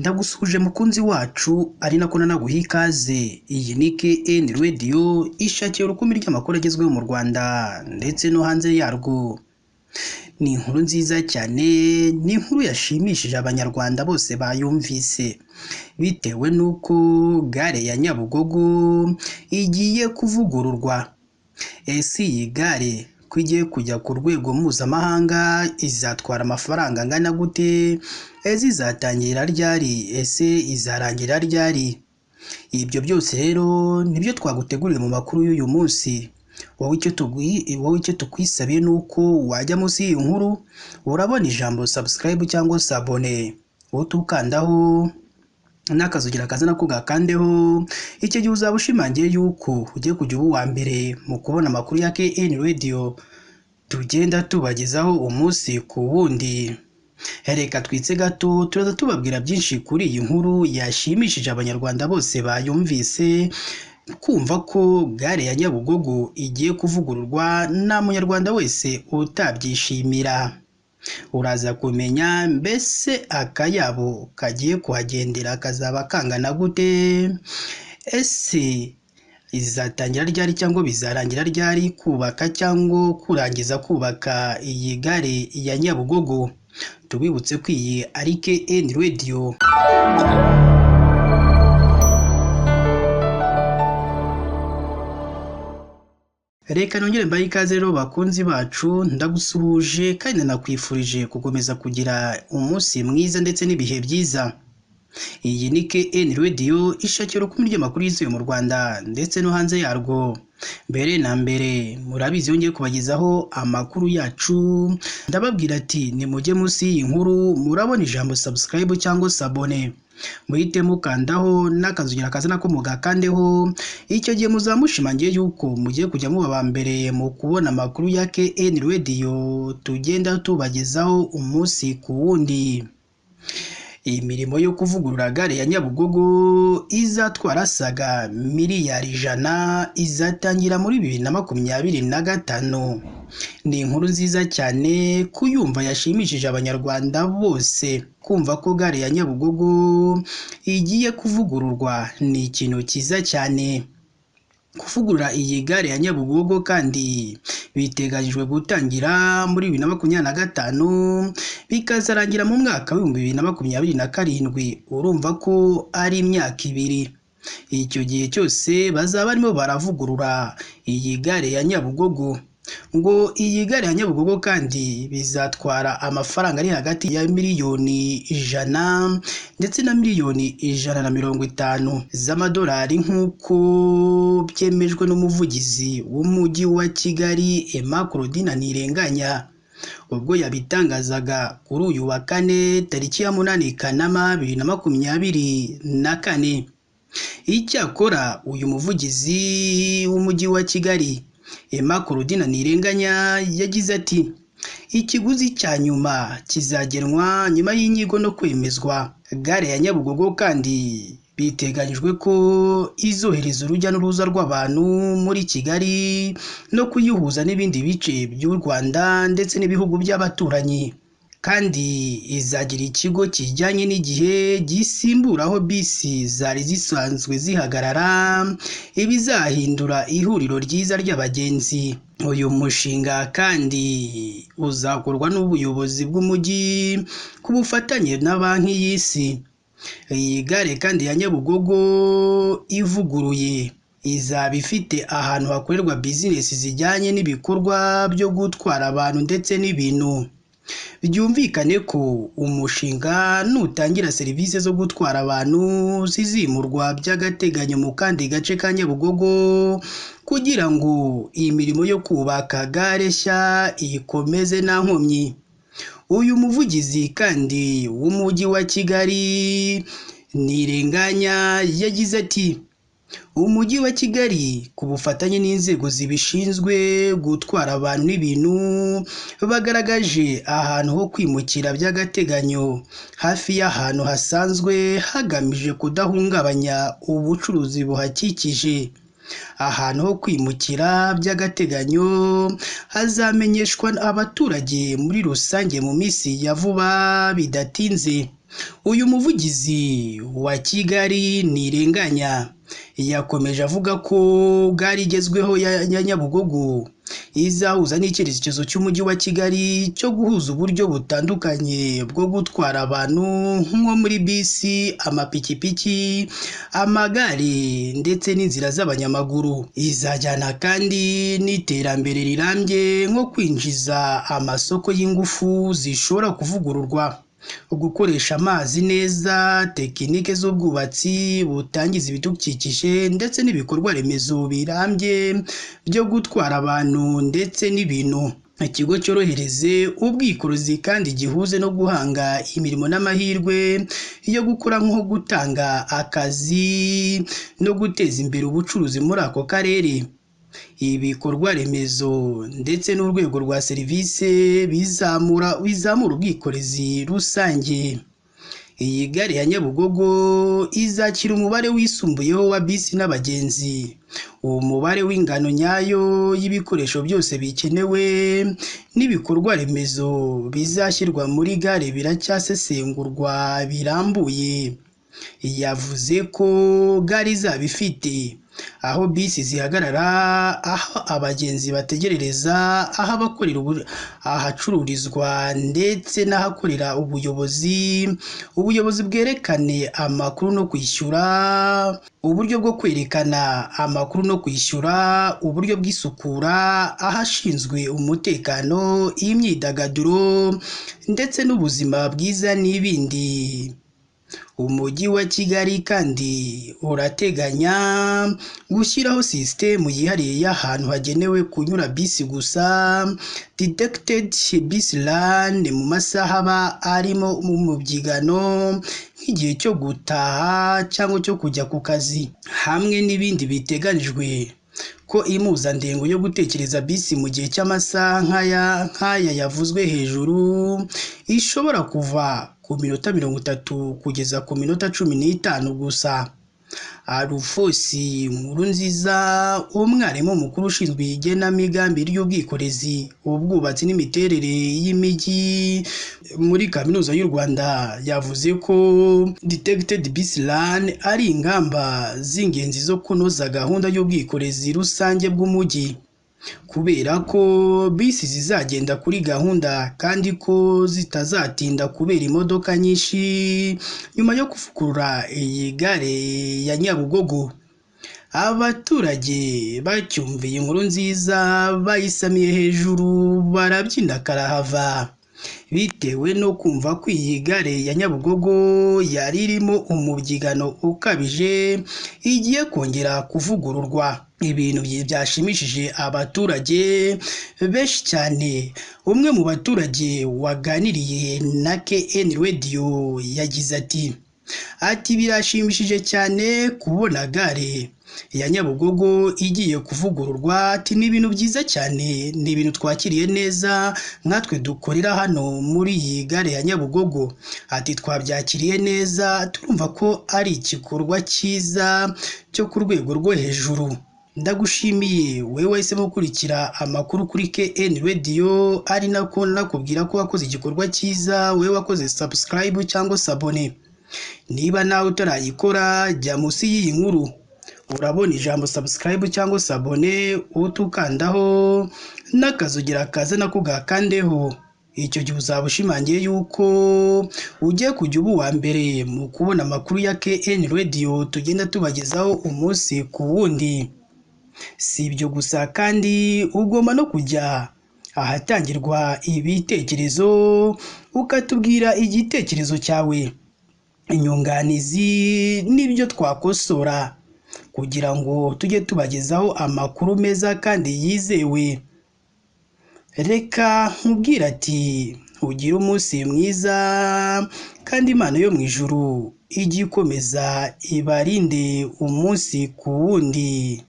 Ndagusuhuje mukunzi wacu ari nako nanaguha ikaze. Iyi ni KN Radio ishakiye urukumbi ry'amakuru agezweho mu Rwanda ndetse no hanze yarwo. Ni inkuru nziza cyane, ni inkuru yashimishije Abanyarwanda bose bayumvise, bitewe n'uko gare ya Nyabugogo igiye kuvugururwa. Ese iyi gare ko igiye kujya ku rwego mpuzamahanga izatwara amafaranga angana gute? Ese izatangira ryari? Ese izarangira ryari? Ibyo byose rero nibyo twaguteguriye mu makuru y'uyu munsi. Wowe icyo tukwisabiye ni uko wajya munsi y'iyi nkuru urabona ijambo subscribe cyangwa s'abonner, utukandaho n'akazugira kaza nako gakandeho. Icyo gihe uzaba ushimangiye yuko ugiye kujya uba uwa mbere mu kubona amakuru ya KN Radio tugenda tubagezaho umunsi ku wundi. Reka twitse gato, turaza tubabwira byinshi kuri iyi nkuru yashimishije Abanyarwanda bose bayumvise. Kumva ko gare ya Nyabugogo igiye kuvugururwa nta munyarwanda wese utabyishimira. Uraza kumenya mbese akayabo kagiye kuhagendera kazaba kangana gute? Ese izatangira ryari cyangwa bizarangira ryari kubaka cyangwa kurangiza kubaka iyi gare ya Nyabugogo? Tubibutse ko iyi ari KN Radio. Reka nongere mbahe ikaze rero bakunzi bacu, ndagusuhuje kandi nanakwifurije gukomeza kugira umunsi mwiza ndetse n'ibihe byiza. Iyi ni KN Radio ishakira urukumbi ry'amakuru yizewe mu Rwanda ndetse no hanze yarwo. Mbere na mbere murabizi yongeye kubagezaho amakuru yacu, ndababwira ati nimujye munsi y'iyi nkuru murabona ijambo subscribe cyangwa s'abonner, muhite mukandaho n'akazugira kaza nako mugakandeho. Icyo gihe muzamushimangiye yuko mugiye kujya muba aba mbere mu kubona amakuru ya KN Radio tugenda tubagezaho umunsi ku wundi. Imirimo yo kuvugurura gare ya Nyabugogo izatwara asaga miliyari 100 izatangira muri 2025. Ni inkuru nziza cyane kuyumva yashimishije Abanyarwanda bose. Kumva ko gare ya Nyabugogo igiye kuvugururwa ni ikintu cyiza cyane. Kuvugurura iyi gare ya Nyabugogo kandi biteganyijwe gutangira muri 2025 bikazarangira mu mwaka wa 2027. Urumva ko ari imyaka ibiri. Icyo gihe cyose bazaba barimo baravugurura iyi gare ya Nyabugogo. Ngo iyi gare ya Nyabugogo kandi bizatwara amafaranga ari hagati ya miliyoni 100 ndetse na miliyoni 150 z'amadolari nk'uko byemejwe n'umuvugizi w'umujyi wa Kigali Emma Claudine Ntirenganya ubwo yabitangazaga kuri uyu wa kane tariki ya 8 Kanama 2024. Icyakora uyu muvugizi w'umujyi wa Kigali Emma Claudine Ntirenganya yagize ati ikiguzi cya nyuma kizagenwa nyuma y'inyigo no kwemezwa. Gare ya Nyabugogo kandi biteganyijwe ko izohereza urujya n'uruza rw'abantu muri Kigali no kuyihuza n'ibindi bice by'u Rwanda ndetse n'ibihugu by'abaturanyi. Kandi izagira ikigo kijyanye n'igihe gisimbura aho bisi zari zisanzwe zihagarara, ibizahindura ihuriro ryiza ry'abagenzi. Uyu mushinga kandi uzakorwa n'ubuyobozi bw'umujyi ku bufatanye na Banki y'Isi. Iyi gare kandi ya Nyabugogo ivuguruye izaba ifite ahantu hakorerwa bizinesi zijyanye n'ibikorwa byo gutwara abantu ndetse n'ibintu. Byumvikane ko umushinga nutangira serivisi zo gutwara abantu zizimurwa by'agateganyo mu kandi gace ka Nyabugogo kugira ngo iyi mirimo yo kubaka gare nshya ikomeze nta nkomyi. Uyu muvugizi kandi w'umujyi wa Kigali Ntirenganya yagize ati umujyi wa Kigali ku bufatanye n'inzego zibishinzwe gutwara abantu n'ibintu bagaragaje ahantu ho kwimukira by'agateganyo hafi y'ahantu hasanzwe hagamije kudahungabanya ubucuruzi buhakikije. Ahantu ho kwimukira by'agateganyo hazamenyeshwa abaturage muri rusange mu minsi ya vuba bidatinze. Uyu muvugizi wa Kigali Ntirenganya yakomeje avuga ko gare igezweho ya Nyabugogo izahuza n'icyerekezo cy'umujyi wa Kigali cyo guhuza uburyo butandukanye bwo gutwara abantu nko muri bisi, amapikipiki, amagare ndetse n'inzira z'abanyamaguru. Izajyana kandi n'iterambere rirambye nko kwinjiza amasoko y'ingufu zishobora kuvugururwa, gukoresha amazi neza, tekinike z'ubwubatsi butangiza ibidukikije ndetse n'ibikorwa remezo birambye byo gutwara abantu ndetse n'ibintu. Ikigo cyorohereze ubwikorezi kandi gihuze no guhanga imirimo n'amahirwe yo gukora nko gutanga akazi no guteza imbere ubucuruzi muri ako karere. Ibikorwa remezo ndetse n'urwego rwa serivisi bizamura ubwikorezi rusange. Iyi gare ya Nyabugogo izakira umubare wisumbuyeho wa bisi n'abagenzi. Uwo mubare w'ingano nyayo y'ibikoresho byose bikenewe n'ibikorwa remezo bizashyirwa muri gare biracyasesengurwa birambuye. Yavuze ko gare izaba ifite aho bisi zihagarara, aho abagenzi bategerereza, aho abakorera ahacururizwa ndetse n'ahakorera ubuyobozi. Ubuyobozi bwerekane amakuru no kwishyura, uburyo bwo kwerekana amakuru no kwishyura, uburyo bw'isukura, ahashinzwe umutekano, imyidagaduro ndetse n'ubuzima bwiza n'ibindi. Umujyi wa Kigali kandi urateganya gushyiraho sisitemu yihariye y'ahantu hagenewe kunyura bisi gusa, detected bus lane, mu masaha aba arimo mu mubyigano nk'igihe cyo gutaha cyangwa cyo kujya ku kazi, hamwe n'ibindi. Biteganijwe ko impuzandengo yo gutekereza bisi mu gihe cy'amasaha nk'aya yavuzwe hejuru ishobora kuva ku minota 30 kugeza ku minota 15 gusa. Arufosi Nkurunziza, umwarimu mukuru ushinzwe igenamigambi ry'ubwikorezi, ubwubatsi n'imiterere y'imijyi muri Kaminuza y'u Rwanda, yavuze ko Detected Bus Lane ari ingamba z'ingenzi zo kunoza gahunda y'ubwikorezi rusange bw'umujyi, kubera ko bisi zizagenda kuri gahunda kandi ko zitazatinda kubera imodoka nyinshi nyuma yo kuvugurura iyi gare ya Nyabugogo. Abaturage bacyumviye inkuru nziza bayisamiye hejuru barabyina karahava, bitewe no kumva ko iyi gare ya Nyabugogo yari irimo umubyigano ukabije igiye kongera kuvugururwa. Ibintu byashimishije abaturage benshi cyane. Umwe mu baturage waganiriye na KN Radio yagize ati birashimishije cyane kubona gare ya Nyabugogo igiye kuvugururwa, ati ni ibintu byiza cyane, ni ibintu twakiriye neza nkatwe dukorera hano muri iyi gare ya Nyabugogo, ati twabyakiriye neza, turumva ko ari igikorwa cyiza cyo ku rwego rwo hejuru. Ndagushimiye wowe wahisemo gukurikira amakuru kuri KN Radio, ari nako nakubwira ko wakoze igikorwa cyiza, wowe wakoze subscribe cyangwa s'abone. Niba nawe utarayikora, jya munsi y'iyi nkuru urabona ijambo subscribe cyangwa s'abone, utukandaho n'akazugira kaza nako gakandeho. Icyo gihe uzaba ushimangiye yuko ugiye kujya uba uwa mbere mu kubona amakuru ya KN Radio tugenda tubagezaho umunsi ku wundi. Si ibyo gusa kandi ugomba no kujya ahatangirwa ibitekerezo ukatubwira igitekerezo cyawe, inyunganizi n'ibyo twakosora kugira ngo tujye tubagezaho amakuru meza kandi yizewe. Reka nkubwire ati ugire umunsi mwiza kandi Imana yo mu ijuru ijye ikomeza ibarinde umunsi ku wundi.